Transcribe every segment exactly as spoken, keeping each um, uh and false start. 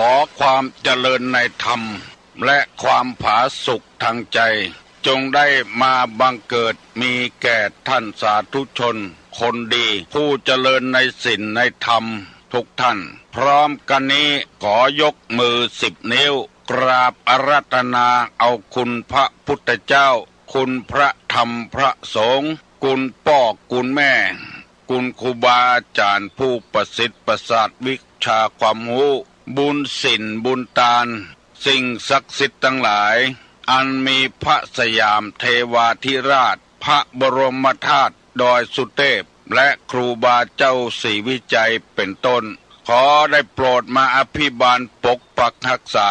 ขอความเจริญในธรรม และความผาสุกทางใจ จงได้มาบังเกิดมีแก่ท่านสาธุชนคนดี ผู้เจริญในศีลในธรรมทุกท่าน พร้อมกันนี้ขอยกมือสิบนิ้ว กราบอาราธนาเอาคุณพระพุทธเจ้า คุณพระธรรมพระสงฆ์ คุณป้อคุณแม่ คุณครูบาอาจารย์ผู้ประสิทธิ์ประสาทวิชาความฮู้ บุญศีลบุญตาน สิ่งศักดิ์สิทธิ์ตังหลาย อันมีพระสยามเทวาธิราช พระบรมธาตุดอยสุเทพ และครูบาเจ้าศรีวิชัยเป็นต้น ขอได้โปรดมาอภิบาลปกปักรักษา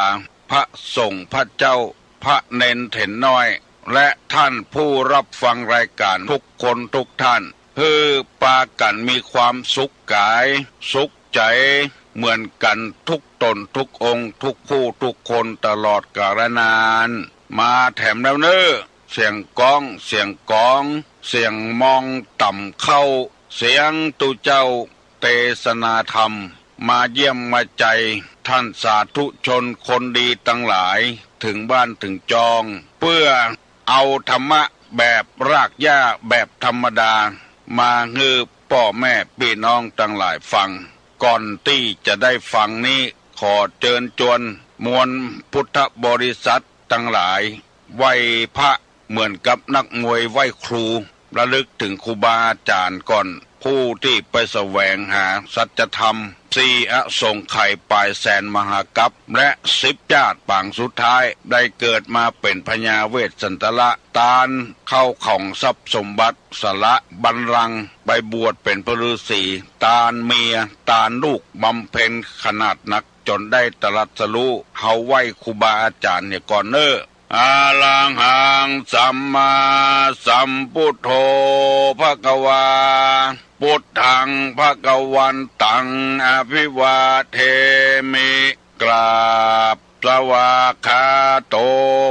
พระสงฆ์พระเจ้า พระเณรเถรน้อย และท่านผู้รับฟังรายการทุกคนทุกท่าน หื้อปากั๋นมีความสุขก๋าย สุขใจ๋ เหมือนกั๋นทุกต๋นทุกองค์ ทุกผู้ทุกคนตลอดกาลนาน มาแถมแล้วเน่อ เสียงก้อง เสียงก๋อง เสียงมองต่ำเข้า เสียงตุ๊เจ้าเตสนาธรรม มาเยี่ยมมาใจท่านสาธุชนคนดีตังหลาย เถิงบ้านเถิงจอง เปื้อเอาธรรมะแบบรากหญ้าแบบธรรมดา มาหื้อป้อแม่ปี้น้องตังหลายฟัง ก่อนตี้จะได้ฟังนี้ ขอเจิญจวนมวลพุทธบริษัทตังหลาย ไหว้พระเหมือนกับนักมวยไหว้ครู ระลึกเถิงครูบาอาจารย์ก่อน ผู้ตี้ไปแสวงหาสัจธรรม สี่อสงไขยป๋ายแสนมหากัป และสิบจาติปางสุดท้าย ได้เกิดมาเป๋นพญาเวสสันตระ ตานเข้าของทรัพย์สมบัติ สละบัลลังก์ไปบวชเป๋นพระฤๅษี ตานเมีย ตานลูก บำเพ็ญขนาดนัก จ๋นได้ตรัสรู้ เฮาไหว้ครูบาอาจารย์เหียก่อนเน่อ อะระหังสัมมาสัมพุทโธ ภะคะวา พุทธัง ภะคะวันตัง อะภิวาเทมิ กราบ สวากขาโต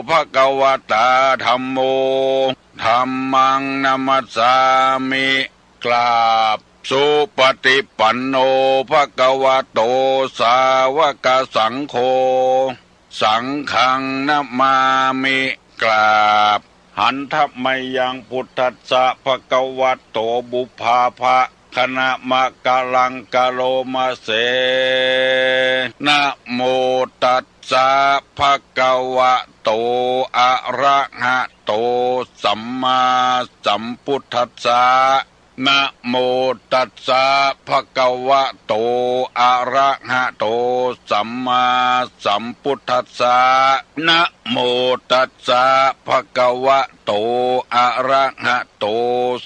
ภะคะวะตา ธัมโม ธัมมัง นะมัสสามิ กราบ สุปฏิปันโน ภะคะวะโต สาวกสังโฆ สังฆัง นะมามิ กราบ หันทะมะยัง พุทธัสสะ ภะคะวะโต บุพพาภะคะนะมะกะลังกะโลมะเส นะโมตัสสะ ภะคะวะโต อะระหะโต สัมมาสัมพุทธัสสะ นะโมตัสสะ ภะคะวะโต อะระหะโต สัมมาสัมพุทธัสสะ นะโมตัสสะ ภะคะวะโต อะระหะโต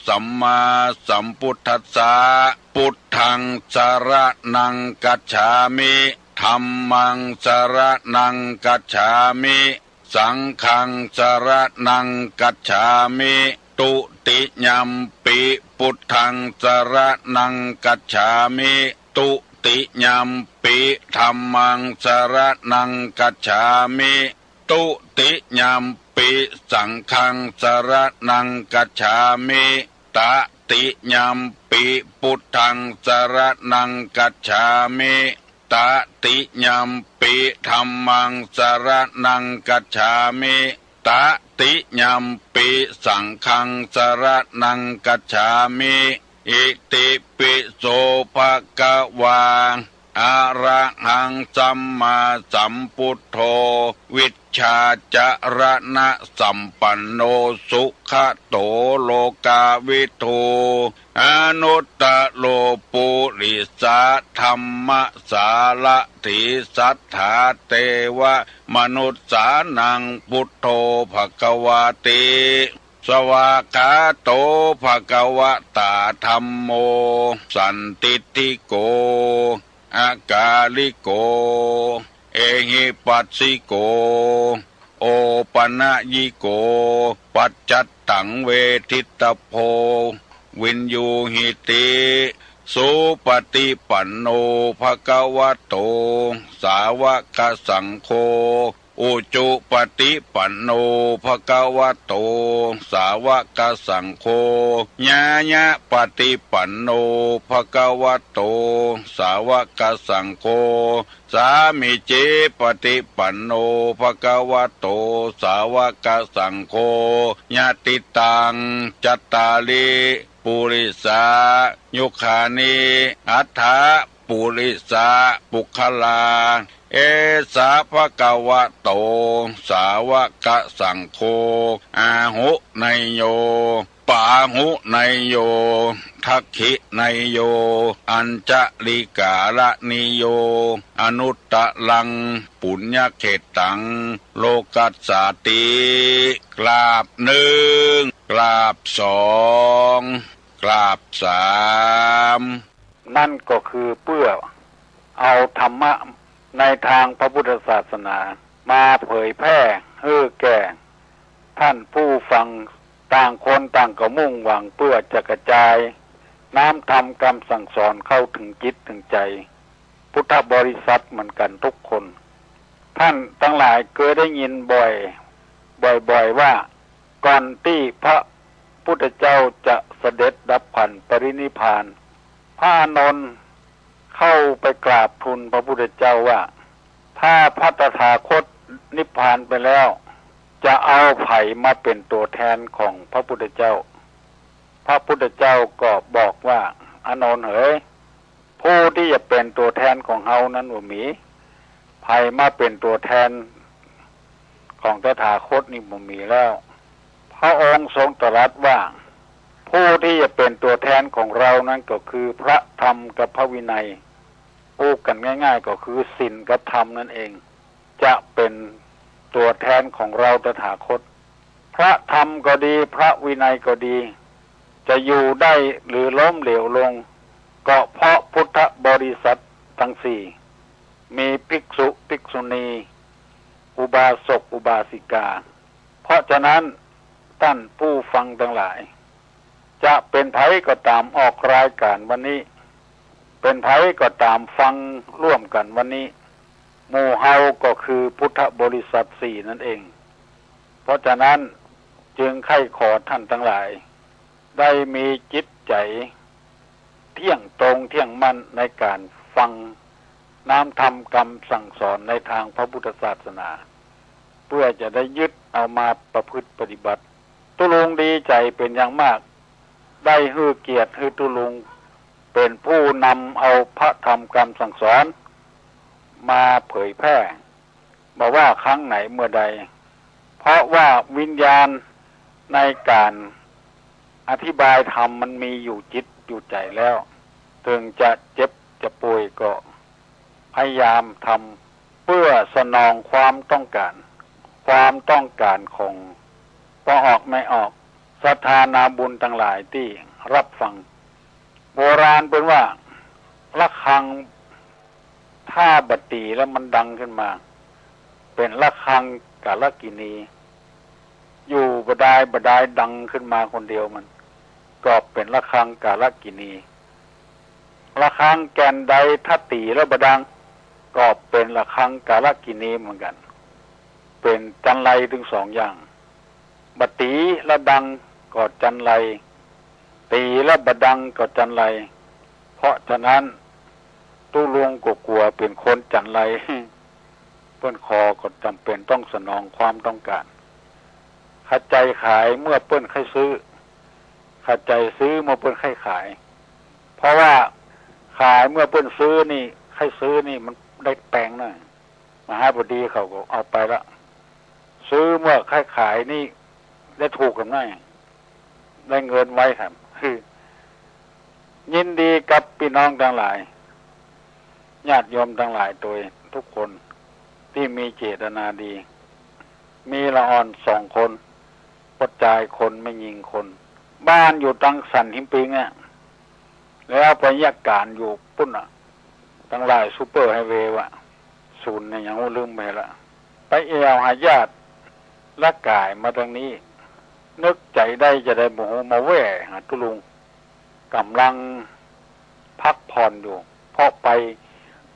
สัมมาสัมพุทธัสสะ พุทธัง สะระณัง กัจฉามิ ธัมมัง สะระณัง กัจฉามิ สังฆัง สะระณัง กัจฉามิ ตุติยัมปิ พุทธัง สะระณัง กัจฉามิ ตุติยัมปิ ธัมมัง สะระณัง กัจฉามิ ตุติยัมปิ สังฆัง สะระณัง กัจฉามิ ตะติยัมปิ พุทธัง สะระณัง กัจฉามิ ตะติยัมปิ ธัมมัง สะระณัง กัจฉามิ ตะติยัมปิ สังฆัง สะระณัง กัจฉามิ อิติปิโส ภะคะวา อะระหัง สัมมาสัมพุทโธ วิชชาจะระณะสัมปันโน สุขะโต โลกาวิทู อนุตตะโร ปุริสะธัมมะสารถี สัทธาเตวะมนุสสานัง พุทโธ ภะคะวาติ สวากขาโต ภะคะวะตา ธัมโม สันทิฏฐิโก อะกาลิโก เอหิปัสสิโก โอปะนะยิโก ปัจจัตตัง เวทิตตะโพ วิญญูหิติ สุปฏิปันโน ภะคะวะโต สาวกสังโฆ อุจุปฏิปันโน ภะคะวะโต สาวกสังโฆ ญาญะปฏิปันโน ภะคะวะโต สาวกสังโฆ สามีจิปฏิปันโน ภะคะวะโต สาวกสังโฆ ยะติตัง จัตตาริ ปุริสายุคานิ อัฏฐะปุริสาปุคคลา เอสะ ภะคะวะโต สาวกสังโฆ อาหุเนยโย ปาหุเนยโย ทักขิเนยโย อัญชลิกาลนิโย อนุตตรัง ปุญญเขตตัง โลกัสสาติ กราบนึ่ง กราบสอง กราบสาม นั่นก็คือเปื้อเอาธรรมะในตางพระพุทธศาสนามาเผยแผ่หื้อแก่ต้านผู้ฟัง ต่างคนต่างก็มุ่งหวังเปื้อจะกระจายน้ำธรรมกำสั่งสอนเข้าเถิงจิตเถิงใจ๋พุทธบริษัทเหมือนกั๋นทุกคน ต้านตังหลายเกยได้ยินบ่อย บ่อยๆ ว่า ก่อนตี้พระพุทธเจ้าจะเสด็จดับขันธ์ปรินิพพาน พระอานนท์เข้าไปกราบทูลพระพุทธเจ้าว่า ถ้าพระตถาคตนิพพานไปแล้ว จะเอาใผมาเป๋นตั๋วแทนของพระพุทธเจ้า พระพุทธเจ้าก็บอกว่า อานนท์เหย ผู้ตี้จะเป๋นตั๋วแทนของเฮานั้นบ่มี ใผมาเป๋นตั๋วแทนของตถาคตนี้บ่มีแล้ว พระองค์ทรงตรัสว่า ผู้ตี้จะเป๋นตั๋วแทนของเฮานั้นก็คือพระธรรมกับพระวินัย อู้กั๋นง่ายๆ ก็คือศีลกับธรรมนั่นเอง จะเป๋นตั๋วแทนของเฮาตถาคต พระธรรมก็ดี พระวินัยก็ดี จะอยู่ได้หรือล้มเหลวลง ก็เพราะพุทธบริษัทตังสี่ มีภิกษุ ภิกษุณี อุบาสก อุบาสิกา เพราะฉะนั้นต้านผู้ฟังตังหลาย จะเป๋นใผก็ต๋ามออกรายก๋านวันนี้ เป๋นใผก็ต๋ามฟังร่วมกั๋นวันนี้ หมู่เฮาก็คือพุทธบริษัทสี่นั่นเอง เพราะฉะนั้นจึงใค่ขอต้านตังหลาย ได้มีจิตใจ๋เที่ยงตรงเที่ยงมั่นในก๋านฟังน้ำธรรมกำสั่งสอนในตางพระพุทธศาสนา เปื้อจะได้ยึดเอามาประพฤติปฏิบัติ ตุ๊ลุงดีใจ๋เป๋นอย่างมาก ได้หื้อเกียรติหื้อตุ๊ลุงเป๋นผู้นำเอาพระธรรมกำสั่งสอนมาเผยแผ่ บ่ว่าครั้งไหนเมื่อใด เพราะว่าวิญญาณในก๋านอธิบายธรรมมันมีอยู่จิตอยู่ใจ๋แล้ว เถิงจะเจ็บจะป่วยก็พยายามทำเปื้อสนองความต้องก๋าน ความต้องก๋านของป้อออกแม่ออก ศรัทธานาบุญตังหลายตี้ฮับฟัง โบราณเปิ้นว่า ระฆัง ถ้าบ่ตี๋แล้วมันดังขึ้นมา เป๋นระฆังกาลกิณี อยู่บ่ดายบ่ดายดังขึ้นมาคนเดียวมัน ก็เป๋นระฆังกาลกิณี ระฆังแก่นใดถ้าตี๋แล้วบ่ดัง ก็เป๋นระฆังกาลกิณีเหมือนกั๋น เป๋นจันไรตึงสองอย่าง บ่ตี๋แล้วดังก็จันไร ตี๋แล้วบ่ดังก็จันไร เพราะฉะนั้นตุ๊ลุงก็กั๋วเป๋นคนจันไร เปิ้นขอก็จำเป๋นต้องสนองความต้องก๋าน ขะใจ๋ขายเมื่อเปิ้นใค่ซื้อ ขะใจ๋ซื้อเมื่อเปิ้นใค่ขาย เพราะว่าขายเมื่อเปิ้นซื้อนี่ ใค่ซื้อนี่มันได้แปงหน้อย มหาบดีเขาก็เอาไปละ ซื้อเมื่อใค่ขายนี่ได้ถูกกั๋นหน้อย ได้เงินไวครับ คือ ยินดีกับปี้น้องตังหลาย ญาติโยมตังหลายโตยทุกคนตี้มีเจตนาดี มีละอ่อนสองคน ป้อจายคน แม่ญิงคน บ้านอยู่ตังสันหินปิงอะ แล้วไปเยียะก๋านอยู่ปุ้นอะ ตังหลายซูเปอร์ไฮเวย์วะ ศูนย์เนี่ยหยังฮู้ลืมไปละ ไปแอ่วหาญาติ ละก๋ายมาตังนี้ นึกใจ๋ได้จาใดบ่ฮู้ มาแว่หาตุ๊ลุง ก่ำลังพักผ่อนอยู่ เพราะไป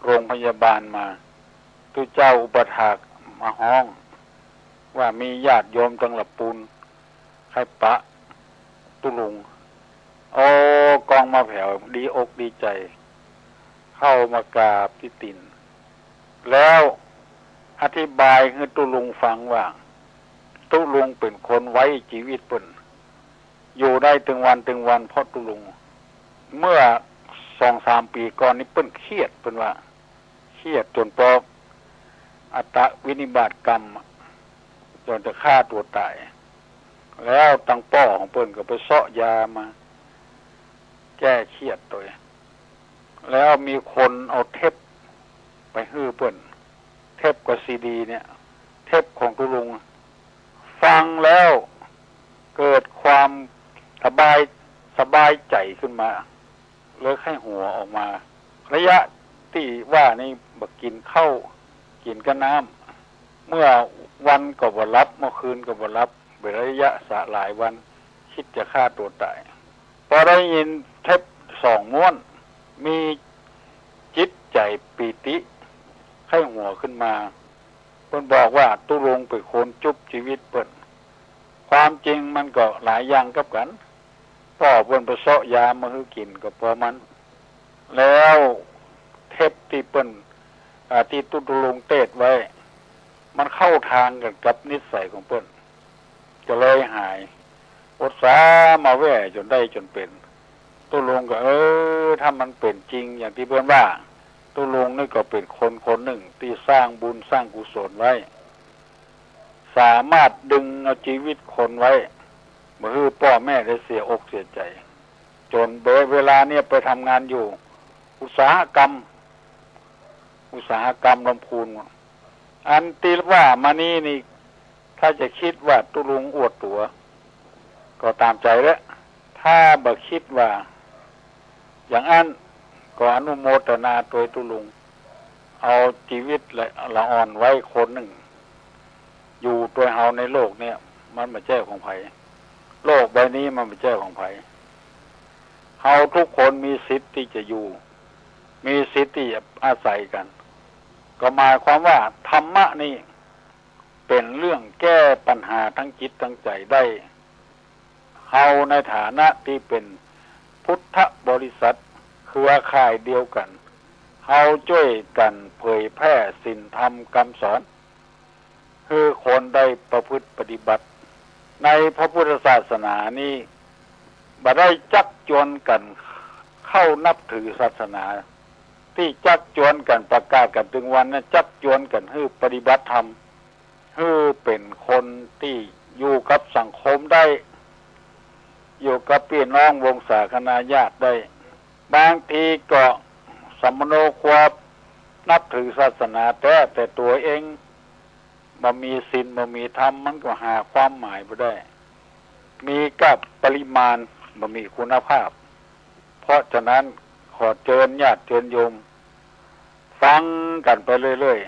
โรงพยาบาลมา ตุ๊เจ้าอุปัฏฐาก มาฮ้อง ว่ามีญาติโยมตังละปูน ใค่ปะตุ๊ลุง โอ้ ก้องมาแผว ดีอกดีใจ๋ เข้ามากราบตี้ตี๋น แล้วอธิบายหื้อตุ๊ลุงฟังว่า ตุ๊ลุงเป๋นคนไว้จีวิตเปิ้น อยู่ได้ตึงวันตึงวันเพราะตุ๊ลุง เมื่อสองสามปี๋ก่อนนี้เปิ้นเครียด เปิ้นว่าเครียดจ๋นปออัตตวินิบาตกรรมอะ จ๋นจะฆ่าตั๋วต๋าย แล้วตังป้อของเปิ้นก็ไปเซาะยามาแก้เครียดตวย แล้วมีคนเอาเทปไปหื้อเปิ้น เทปกับซีดีเนี่ย เทปของตุ๊ลุง ฟังแล้วเกิดความสบาย สบายใจ๋ขึ้นมา เลยใค่หัวออกมา ระยะตี้ว่านี้บ่กิ๋นข้าว กิ๋นก้าน้ำ เมื่อวันก็บ่หลับ เมื่อคืนก็บ่หลับ เป๋นระยะสะหลายวัน กึ๊ดจะฆ่าตั๋วต๋าย ปอได้ยินเทปสองม้วน มีจิตใจ๋ปีติ ใค่หัวขึ้นมา เปิ้นบอกว่าตุ๊ลุงเป๋นคนจุบจีวิตเปิ้น ความจริงมันก็หลายอย่างกับกั๋น ป้อเปิ้นไปเซาะยามาหื้อกิ๋นก็ปอมัน แล้วเทปตี้เปิ้น อ่า ตี้ตุ๊ลุงเตศน์ไว้ มันเข้าตางกั๋นกับนิสัยของเปิ้น ก็เลยหาย อุตส่าห์มาแว่จ๋นได้จ๋นเป๋น ตุ๊ลุงก็ เออ ถ้ามันเป๋นจริงอย่างตี้เปิ้นว่า ตุ๊ลุงนี่ก็เป๋นคนคนนึ่งตี้สร้างบุญสร้างกุศลไว้ สามารถดึงเอาจีวิตคนไว้ บ่หื้อป้อแม่ได้เสียอกเสียใจ๋ จ๋นเป๋นเวลาเนี่ยไปทำงานอยู่อุตสาหกรรม อุตสาหกรรมลำพูน อันตี้ว่ามานี้นี่ ถ้าจะกึ๊ดว่าตุ๊ลุงอวดตั๋ว ก็ต๋ามใจ๋แหละ ถ้าบ่กึ๊ดว่าอย่างอั้น ก็อนุโมตนาตวยตุ๊ลุง เอาจีวิตละ ละอ่อนไว้คนนึ่ง อยู่ตวยเฮาในโลกเนี่ย มันบ่ใจ้ของใผ โลกใบนี้มันบ่ใจ้ของใผ เฮาทุกคนมีสิทธิ์ตี้จะอยู่ มีสิทธิ์ตี้จะอาศัยกั๋น ก็หมายความว่าธรรมะนี่เป๋นเรื่องแก้ปัญหาตางจิตตางใจ๋ได้ เฮาในฐานะตี้เป๋นพุทธบริษัทเครือข่ายเดียวกั๋น เฮาจ้วยกั๋นเผยแผ่ศีลธรรมกำสอน หื้อคนได้ประพฤติปฏิบัติ ในพระพุทธศาสนานี้ บ่ได้จักจวนกั๋นเข้านับถือศาสนา ตี้จักจวนกั๋นประกาศกั๋นตึงวันนั้น จักจวนกั๋นหื้อปฏิบัติธรรม หื้อเป๋นคนตี้อยู่กับสังคมได้ อยู่กับปี้น้องวงศาคณาญาติได้ บางทีก็สัมมโนครัว นับถือศาสนาแต๊ แต่ตั๋วเองบ่มีศีลบ่มีธรรม มันก็หาความหมายบ่ได้ มีกับปริมาณ บ่มีคุณภาพ เพราะฉะนั้นขอเจิญญาติเจิญโยม ฟังกั๋นไปเรื่อย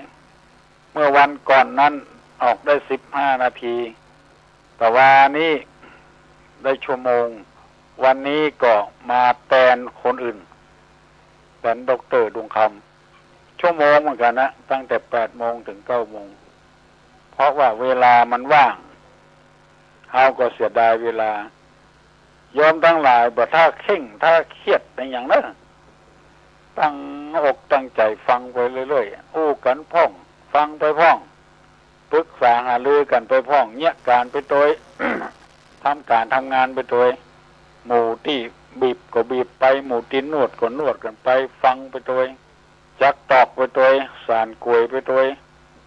ๆ เมื่อวันก่อนนั้นออกได้สิบห้านาที แต่วานี้ได้ชั่วโมง วันนี้ก็มาแตนคนอื่น แตนด็อกเตอร์ดวงคำ ชั่วโมงเหมือนกั๋นนะ ตั้งแต่แปดโมงเถิงเก้าโมง เพราะว่าเวลามันว่าง เฮาก็เสียดายเวลา โยมตังหลายบ่ถ้าเคร่งถ้าเครียดอะหยังเน่อ ตั้งอกตั้งใจ๋ฟังไปเรื่อยๆ อู้กั๋นพ่อง ฟังไปพ่อง ปรึกษาหารือกั๋นไปพ่อง เยียะก๋านไปตวย ทำก๋านทำงานไปตวย หมู่ตี้บีบก็บีบไป หมู่ตี้นวดก็นวดกั๋นไป ฟังไปตวย จักตอกไปตวย สานก๋วยไปตวย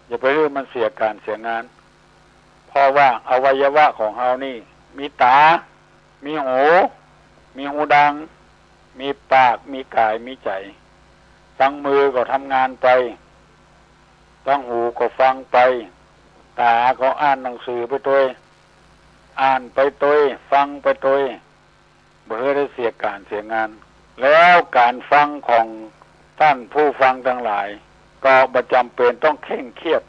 อย่าไปหื้อมันเสียก๋านเสียงาน เพราะว่าอวัยวะของเฮานี่ มีต๋า มีหู มีฮูดัง มีปาก มีก๋าย มีใจ๋ ตังมือก็ทำงานไป ตังหูก็ฟังไป ต๋าก็อ่านหนังสือไปตวย อ่านไปตวย ฟังไปตวย บ่หื้อได้เสียก๋านเสียงาน แล้วก๋านฟังของต้านผู้ฟังตังหลาย ก็บ่จ๋ำเป๋นต้องเคร่งเครียด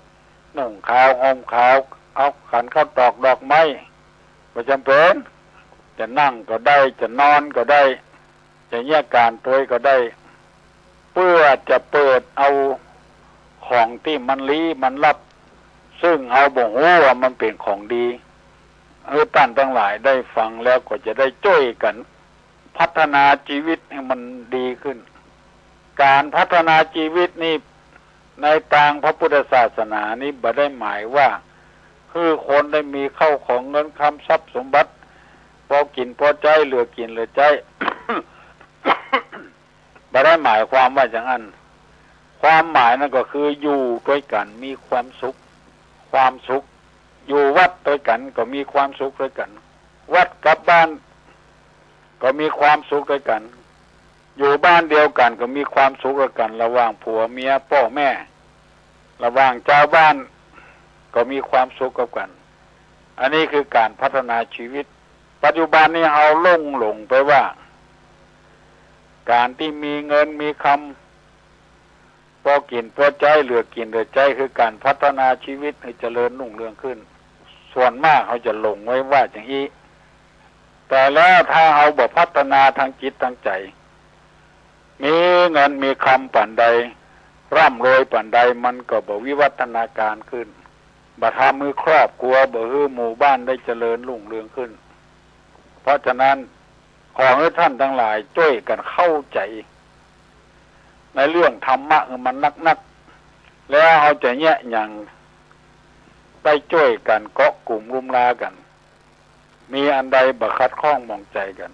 นุ่งขาวห่มขาว เอาขันข้าวตอกดอกไม้ บ่จ๋ำเป๋น จะนั่งก็ได้ จะนอนก็ได้ จะเยียะก๋านตวยก็ได้ เปื้อจะเปิดเอาของตี้มันลี้มันลับ ซึ่งเฮาบ่ฮู้ว่ามันเป๋นของดี หื้อต้านตังหลายได้ฟังแล้วก็จะได้จ้วยกั๋นพัฒนาจีวิตหื้อมันดีขึ้น ก๋านพัฒนาจีวิตนี่ ในตางพระพุทธศาสนานี่บ่ได้หมายว่า หื้อคนได้มีเข้าของเงินคำทรัพย์สมบัติ พอกิ๋นพอใจ๊ เหลือกิ๋นเหลือใจ๊ บ่ได้หมายความว่าอย่างนั้น ความหมายนั้นก็คืออยู่ตวยกั๋นมีความสุข ความสุข อยู่วัดตวยกั๋นก็มีความสุขตวยกั๋น วัดกับบ้านก็มีความสุขตวยกั๋น อยู่บ้านเดียวกั๋นก็มีความสุขตวยกั๋น ระหว่างผัวเมียป้อแม่ ระหว่างจาวบ้านก็มีความสุขกับกั๋น อันนี้คือก๋านพัฒนาจีวิต ปัจจุบันนี้เฮาหลงหลงไปว่า ก๋านตี้มีเงินมีคำ พอกิ๋นพอใจ๊ เหลือกิ๋นเหลือใจ๊ คือก๋านพัฒนาจีวิตหื้อเจริญรุ่งเรืองขึ้น ส่วนมากเฮาจะหลงไว้ว่าอย่างอี้ แต่แล้วถ้าเฮาบ่พัฒนาตางจิตตางใจ๋ มีเงินมีคำป๋านใด ร่ำรวยป๋านใด มันก็บ่วิวัฒนาการขึ้น บ่ทำหื้อครอบครัว บ่หื้อหมู่บ้านได้เจริญรุ่งเรืองขึ้น เพราะฉะนั้น ขอหื้อต้านตังหลายจ้วยกั๋นเข้าใจ๋ ในเรื่องธรรมะหื้อมันนักๆ แล้วเฮาจะเยียะหยัง ได้จ้วยกั๋นเกาะกุมรุมรากั๋น มีอันใดบ่ขัดข้องหมองใจ๋กั๋น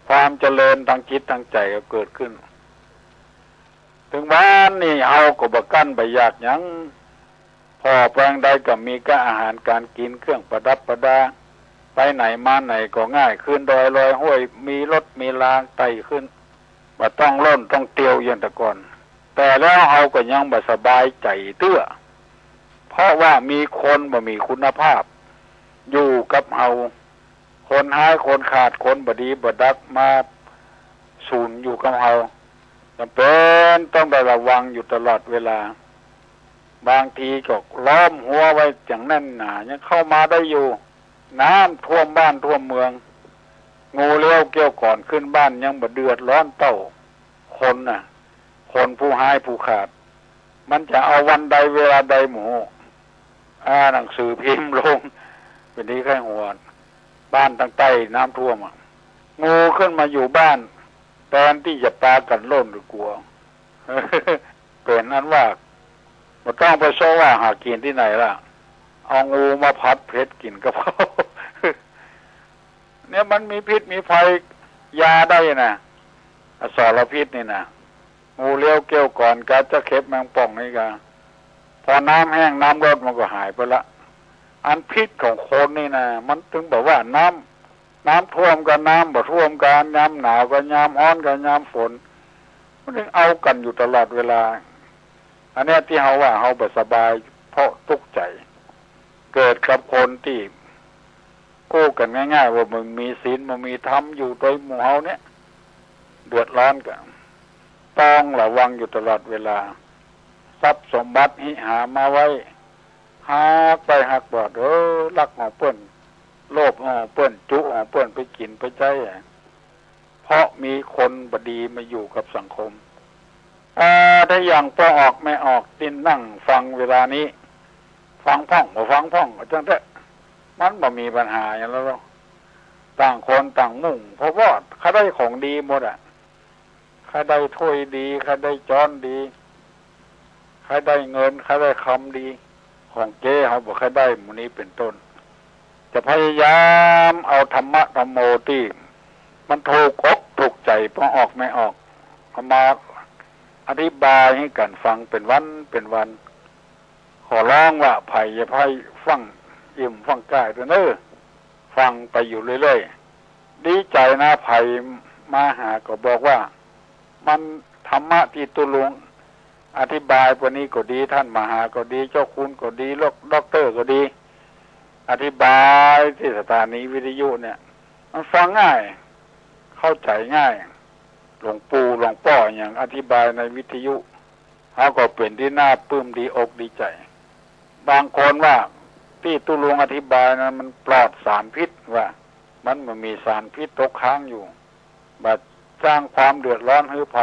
ความเจริญตางจิตตางใจ๋ก็เกิดขึ้น เถิงวันนี้เฮาก็บ่กั้นบ่อยากหยัง ผ่อไปตางใดก็มีก้าอาหารก๋านกิ๋น เครื่องประดับประดา ไปไหนมาไหนก็ง่าย ขึ้นดอยลอยห้วย มีรถมีราไต่ขึ้น บ่ต้องล่นต้องเตียวอย่างแต่ก่อน แต่แล้วเฮาก็ยังบ่สบายใจ๋เตื้อ เพราะว่ามีคนบ่มีคุณภาพ อยู่กับเฮา คนฮ้ายคนขาด คนบ่ดีบ่ดักมาสุนอยู่กับเฮา จ๋ำเป๋นต้องได้ระวังอยู่ตลอดเวลา บางทีก็ล้อมฮั้วไว้อย่างแน่นหนา ยังเข้ามาได้อยู่ น้ำท่วมบ้านท่วมเมือง งูเลี้ยวเกี้ยวก่อนขึ้นบ้านยังบ่เดือดร้อนเต้าคนน่ะ คนผู้ฮ้ายผู้ขาด มันจะเอาวันใดเวลาใดหมู่ อ่า หนังสือพิมพ์ลง เป๋นตี้ใค่หวด บ้านตางใต้น้ำท่วมอะ งูขึ้นมาอยู่บ้าน แตนตี้จะปากั๋นล่นหื้อกั๋ว เป๋นอันว่า บ่ต้องไปเซาะว่าหากิ๋นตี้ไหนละ เอางูมาผัดเผ็ดกิ๋นกับข้าว เนี่ยมันมีพิษมีภัย ยาได้นะ อสรพิษนี่นะ งูเลี้ยวเกี้ยวก่อน กาจะเข็บแมงป่องนี่กา พอน้ำแห้งน้ำลดมันก็หายไปละ อันพิษของคนนี่นะ มันถึงบอกว่าน้ำ น้ำท่วมกับน้ำบ่ท่วมกัน ยามหนาวกับยามฮ้อนกับยามฝน มันถึงเอากั๋นอยู่ตลอดเวลา อันเนี้ยตี้เฮาว่าเฮาบ่สบาย เพราะตุ๊กข์ใจ๋ เกิดกับคนตี้ อู้กั๋นง่ายๆ ว่าบ่มีศีลบ่มีธรรม อยู่โดยหมู่เฮาเนี่ย เดือดร้อนกั๋น ต้องระวังอยู่ตลอดเวลา ทรัพย์สมบัติตี้หามาไว้ ฮักไปฮักบ่ เออ ลักของเปิ้น โลภของเปิ้น จุของเปิ้นไปกิ๋นไปใจ๊อะ เพราะมีคนบ่ดีมาอยู่กับสังคม อ่า ถ้าอย่างป้อออกแม่ออกตี้นั่งฟังเวลานี้ ฟังพ่องบ่ฟังพ่องก็จังเต๊อะ มันบ่มีปัญหาหยังแล้ว ต่างคนต่างมุ่ง เพราะว่าใค่ได้ของดีหมดอะ ใค่ได้ถ้วยดี ใค่ได้จ๊อนดี ใค่ได้เงิน ใค่ได้คำดี ของเก๊เฮาบ่ใค่ได้หมู่นี้เป๋นต้น จะพยายามเอาธรรมะธัมโมตี้มันถูกอกถูกใจ๋ป้อออกแม่ออก เอามาอธิบายหื้อกั๋นฟังเป๋นวันเป๋นวัน ขอร้องว่าใผอย่าใผฟั่งอิ่มฟั่งก้ายเต๊อะเน่อ ฟังไปอยู่เรื่อยๆ ดีใจ๋นะ ใผมาหาก็บอกว่า มันธรรมะตี้ตุ๊ลุงอธิบายวันนี้ก็ดี ต้านมหาก็ดี เจ้าคุณก็ดี ด็อก ด็อกเตอร์ก็ดี อธิบายตี้สถานีวิทยุเนี่ย มันฟังง่าย เข้าใจ๋ง่าย หลวงปู่หลวงป้ออะหยังอธิบายในวิทยุ เฮาก็เป๋นตี้น่าปลื้มดีอกดีใจ๋ บางคนว่าตี้ตุ๊ลุงอธิบายนั้นมันปลอดสารพิษ ว่ามันบ่มีสารพิษตกค้างอยู่ บ่สร้างความเดือดร้อนหื้อใผ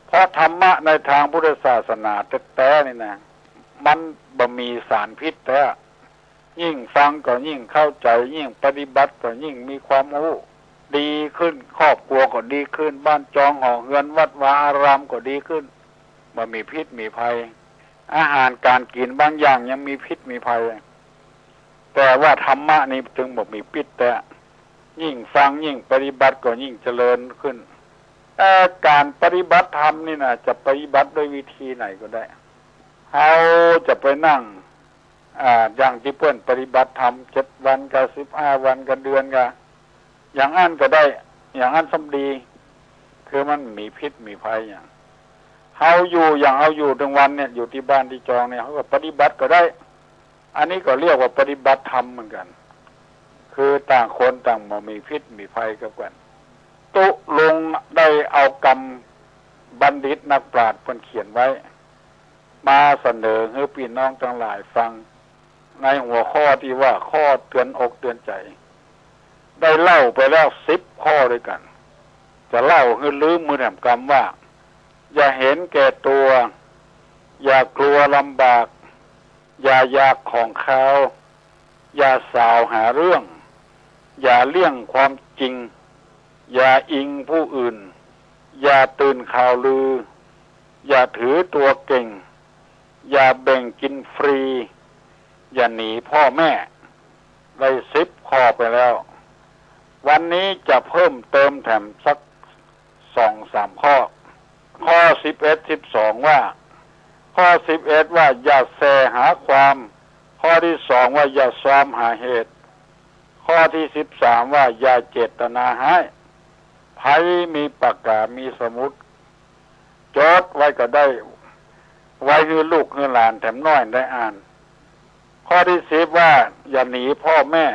เพราะธรรมะในตางพุทธศาสนาแต๊ๆ นี่นะ มันบ่มีสารพิษแต๊ ยิ่งฟังก็ยิ่งเข้าใจ๋ ยิ่งปฏิบัติก็ยิ่งมีความฮู้ดีขึ้น ครอบครัวก็ดีขึ้น บ้านจองหอเฮือน วัดวาอารามก็ดีขึ้น บ่มีพิษมีภัย อาหารก๋านกิ๋นบางอย่างยังมีพิษมีภัย แต่ว่าธรรมะนี่จึงบ่มีพิษแต๊ ยิ่งฟังยิ่งปฏิบัติก็ยิ่งเจริญขึ้น เอ่อ ก๋านปฏิบัติธรรมนี่นะ จะปฏิบัติด้วยวิธีไหนก็ได้ เฮาจะไปนั่ง อ่า อย่างตี้เปิ้นปฏิบัติธรรมเจ็ดวันกับสิบห้าวันกับเดือนกับ อย่างอั้นก็ได้ อย่างอั้นซ้ำดี คือมันมีพิษมีภัยหยัง เฮาอยู่อย่างเฮาอยู่ตึงวันเนี่ย อยู่ตี้บ้านตี้จองเนี่ย เฮาก็ปฏิบัติก็ได้ อันนี้ก็เรียกว่าปฏิบัติธรรมเหมือนกั๋น คือต่างคนต่างบ่มีพิษมีภัยกับกั๋น ตุ๊ลุงได้เอากำบัณฑิตนักปราชญ์เปิ้นเขียนไว้ มาเสนอหื้อปี้น้องตังหลายฟัง ในหัวข้อตี้ว่าข้อเตือนอกเตือนใจ๋ ได้เล่าไปแล้วสิบข้อด้วยกั๋น จะเล่าหื้อลืมหื้อแหมกำว่า อย่าเห็นแก่ตั๋ว อย่ากลัวลำบาก อย่าอยากของคาว อย่าสาวหาเรื่อง อย่าเลี่ยงความจริง อย่าอิงผู้อื่น อย่าตื่นข่าวลือ อย่าถือตั๋วเก่ง อย่าแบ่งกิ๋นฟรี อย่าหนีพ่อแม่ ได้สิบข้อไปแล้ว วันนี้จะเพิ่มเติมแถมสักสองสามข้อ ข้อสิบเอ็ด สิบสอง ว่า ข้อสิบเอ็ด ว่าอย่าแส่หาความ ข้อตี้สอง ว่าอย่าซอมหาเหตุ ข้อตี้สิบสาม ว่าอย่าเจตนาฮ้าย ใผมีปากก๋ามีสมุด จดไว้ก็ได้ ไว้หื้อลูกหื้อหลานแถมน้อยได้อ่าน ข้อตี้สิบ ว่าอย่าหนีพ่อแม่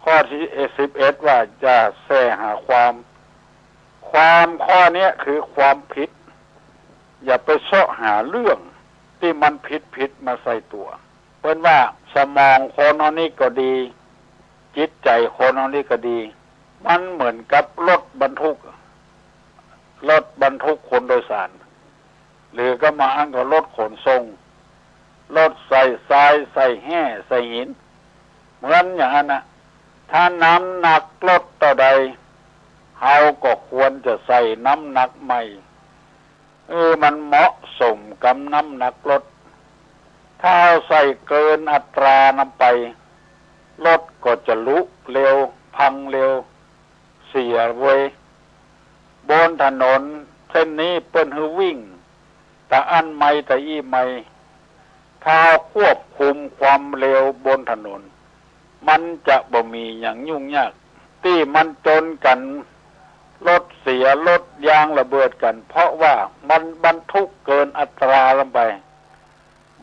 ข้อตี้สิบเอ็ด ว่าอย่าแส่หาความ ความข้อเนี้ยคือความผิด อย่าไปเซาะหาเรื่องตี้มันผิดๆ มาใส่ตั๋ว เปิ้นว่าสมองคนเฮานี้ก็ดี จิตใจ๋คนเฮานี้ก็ดี มันเหมือนกับรถบรรทุก รถบรรทุกคนโดยสาร หรือก็มาอั้นก็รถขนส่ง รถใส่ทราย ใส่แฮ่ ใส่หิน เหมือนอย่างนั้นนะ ถ้าน้ำหนักรถเต้าใด เฮาก็ควรจะใส่น้ำหนักใหม่ เออ มันเหมาะสมกับน้ำหนักรถ ถ้าเฮาใส่เกินอัตรานำไป รถก็จะลุเร็ว พังเร็ว เสียเว้ย บนถนนเส้นนี้เปิ้นหื้อวิ่ง ตะอั้นไมล์ตะอี้ไมล์ ถ้าควบคุมความเร็วบนถนน มันจะบ่มีหยังยุ่งยาก ตี้มันจนกั๋น รถเสีย รถยางระเบิดกั๋น เพราะว่ามันบรรทุกเกินอัตราลงไป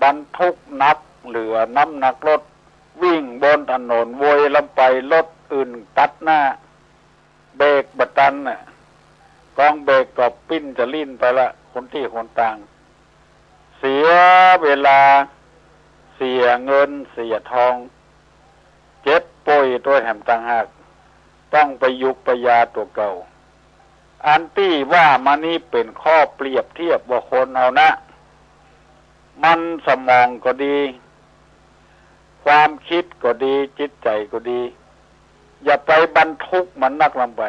บรรทุกหนักเหลือน้ำหนักรถ วิ่งบนถนนโวยลงไป รถอื่นตัดหน้า เบรกบ่ตันน่ะ กองเบรกก็ปิ้นจะลิ้นไปละ คนตี้คนตาง เสียเวลา เสียเงิน เสียทอง เจ็บป่วยตวยแหมต่างหาก ต้องไปยุกไปยาตั๋วเก่า อันตี้ว่ามานี้เป๋นข้อเปรียบเทียบว่าคนเฮานะ มันสมองก็ดี ความคิดก็ดี จิตใจ๋ก็ดี อย่าไปบรรทุกมันนักลำไป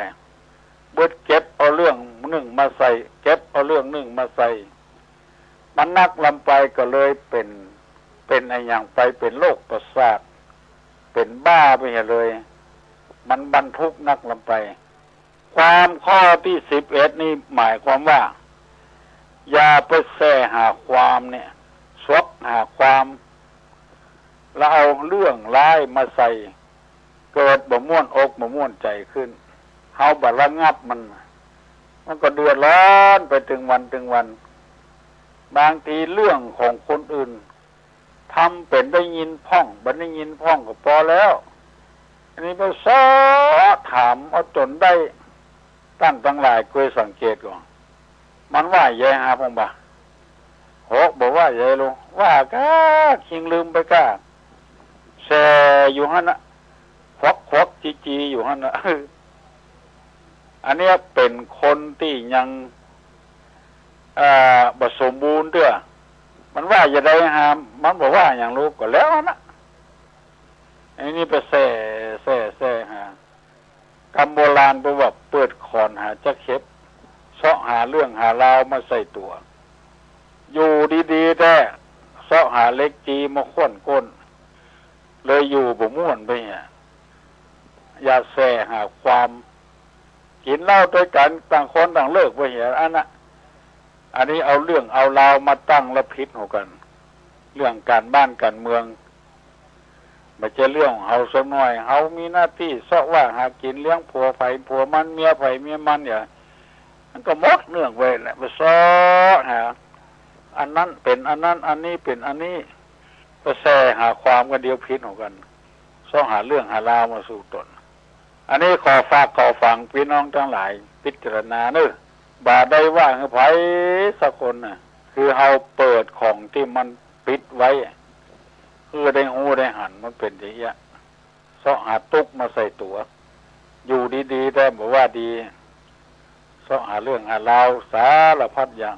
เบิดเก็บเอาเรื่องนึ่งมาใส่ เก็บเอาเรื่องนึ่งมาใส่ มันนักลำไปก็เลยเป๋น เป๋นอะหยังไป เป๋นโรคประสาท เป๋นบ้าไปเหียเลย มันบรรทุกนักลำไป ความข้อตี้สิบเอ็ดนี่หมายความว่า อย่าไปแส่หาความเนี่ย ซวกหาความ แล้วเอาเรื่องร้ายมาใส่ เกิดบ่ม่วนอกบ่ม่วนใจ๋ขึ้น เฮาบ่ระงับมัน มันก็เดือดร้อนไปตึงวันตึงวัน บางทีเรื่องของคนอื่น ทำเป๋นได้ยินพ่อง บ่ได้ยินพ่องก็ปอแล้ว อันนี้ไปเซาะถามเอาจ๋นได้ ต้านตังหลายเกยสังเกตก่อ มันว่าใหญ่หาพ่องบ่า โห บ่ว่าใหญ่ลูก ว่าก้า คิงลืมไปก้า แส่อยู่หั้นน่ะ ควักๆ จีๆ อยู่หั้นน่ะ อันเนี้ยเป๋นคนตี้ยัง อ่า บ่สมบูรณ์เตื้อ มันว่าจะใดหา มันบ่ว่าหยัง ลูก ก็แล้วนั้นนะ อันนี้ไปแส่ แส่ แส่หา กำโบราณเปิ้นว่าเปิดข่อนหาจั๊กเข็บ เซาะหาเรื่องหาราวมาใส่ตั๋ว อยู่ดีๆ แต๊ เซาะหาเหล็กจีมาข่วนก้น เลยอยู่บ่ม่วนไปเหีย อย่าแส่หาความ กิ๋นเหล้าตวยกั๋น ต่างคนต่างเลิกไปเหีย อันนั้น อันนี้เอาเรื่องเอาราวมาตั้งแล้วผิดหัวกั๋น เรื่องก๋านบ้านก๋านเมือง บ่ใจ้เรื่องของเฮาสักหน้อย เฮามีหน้าตี้เซาะว่าหากิ๋นเลี้ยงผัวใผผัวมัน เมียใผเมียมันเนี่ย มันก็หมดเรื่องไปแหละ ไปเซาะหา อันนั้นเป๋นอันนั้น อันนี้เป๋นอันนี้ ไปแส่หาความกั๋นเดียวผิดหัวกั๋น เซาะหาเรื่องหาราวมาสู่ต๋น อันนี้ขอฝากขอฝังปี้น้องตังหลายพิจารณาเน่อ บ่าได้ว่าหื้อใผสักคนน่ะ คือเฮาเปิดของตี้มันปิดไว้ หื้อได้ฮู้ได้หันมันเป๋นจะเยียะ เซาะหาตุ๊กมาใส่ตั๋ว อยู่ดีๆ แต๊บ่ว่าดี เซาะหาเรื่องหาราวสารพัดอย่าง